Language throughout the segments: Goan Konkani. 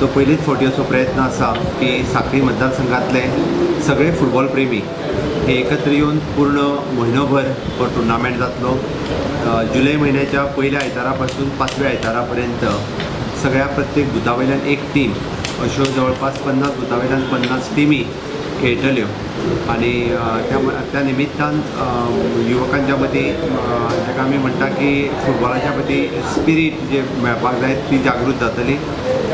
आमचो पयलीच फावटी असो प्रयत्न आसा की साखळी मतदारसंघातले सगळे फुटबॉल प्रेमी हे एकत्र येवन पूर्ण म्हयनोभर हो टुर्नामेंट जातलो. जुलय म्हयन्याच्या पयल्या आयतारा पासून पांचव्या आयतारा पर्यंत सगळ्या प्रत्येक बुथा वयल्यान एक टीम अश्यो जवळपास 50 बुथा वयल्यान 50 टिमी खेळटल्यो आनी त्या निमित्तान युवकांच्या मदीं जाका आमी म्हणटा की फुटबॉलाच्या प्रती स्पिरीट जे मेळपाक जाय ती जागृत जातली.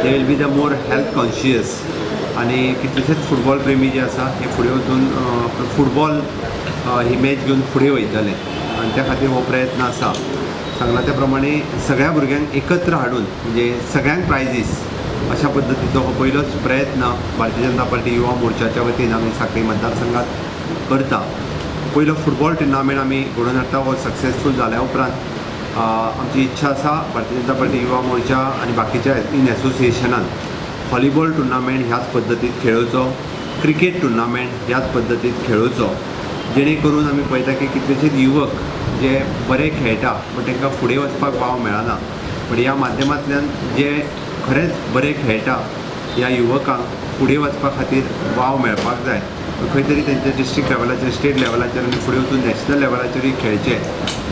They will be the more health conscious आनी कितलेशेच फुटबॉल प्रेमी जे आसा हे फुडें वचून फुटबॉल ही मॅच घेवन फुडें वयतले आनी त्या खातीर हो प्रयत्न आसा. सांगला त्या प्रमाणे सगळ्या भुरग्यांक एकत्र हाडून म्हणजे सगळ्यांक प्रायजीस अशा पद्दतीचो हो पयलोच प्रयत्न भारतीय जनता पार्टी युवा मोर्चाच्या वतीन आमी साखळी मतदारसंघात करता. पयलो फुटबॉल टुर्नामेंट आमी घडोवन हाडटा. हो सक्सेसफूल जाल्या उपरांत आमची इच्छा आसा भारतीय जनता पार्टी युवा मोर्चा आनी बाकीच्या इन एसोसिएशनान व्हॉलीबॉल टुर्नामेंट ह्याच पद्दतीत खेळोवचो, क्रिकेट टुर्नामेंट ह्याच पद्दतीत खेळोवचो, जेणे करून आमी पळयता की कितलेशेच युवक जे बरे खेळटा बट तांकां फुडें वचपाक वाव मेळना, पण ह्या माध्यमांतल्यान जे खरेंच बरे खेळटा ह्या युवकांक फुडें वचपा खातीर वाव मेळपाक जाय. खंय तरी तेंच्या डिस्ट्रिक्ट लेवलाचेर, स्टेट लेवलाचेर आनी फुडें वचून नॅशनल लेवलाचेरूय खेळचे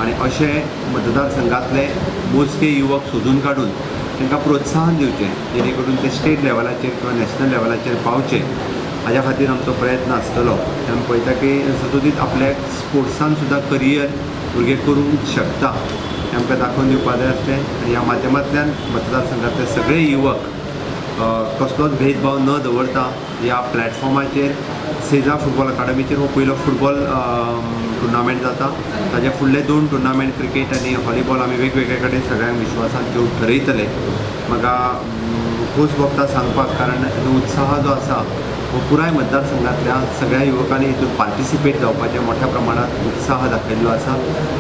आनी अशे मतदारसंघातले मोजके युवक सोदून काडून तांकां प्रोत्साहन दिवचें, जेणे करून ते स्टेट लेवलाचेर किंवा नॅशनल लेवलाचेर पावचे. हाज्या खातीर आमचो प्रयत्न आसतलो. आमी पळयता की सदोदीत आपल्याक स्पोर्ट्सान सुद्दां करियर भुरगे करूंक शकता हें आमकां दाखोवन दिवपाक जाय आसलें आनी ह्या माध्यमांतल्यान मतदारसंघातले सगळे युवक कसलोच भेदभाव न दवरता ह्या प्लॅटफॉर्माचेर सेजा फुटबॉल अकाडमीचेर हो पयलो फुटबॉल टुर्नामेंट जाता. ताज्या फुडले 2 टुर्नामेंट क्रिकेट आनी व्हॉलीबॉल आमी वेगवेगळे कडेन सगळ्यांक विश्वासान घेवन ठरयतले. म्हाका खोस भोगता सांगपाक, कारण उत्साह जो आसा हो पुराय मतदारसंघातल्या सगळ्या युवकांनी हितून पार्टिसिपेट जावपाचें मोठ्या प्रमाणात उत्साह दाखयल्लो आसा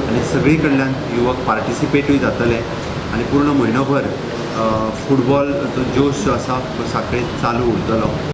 आनी सगळी कडल्यान युवक पार्टिसिपेटूय जातले आनी पूर्ण म्हयनोभर फुटबॉल जो जोश जो आसा तो साखळेंत चालू उरतलो.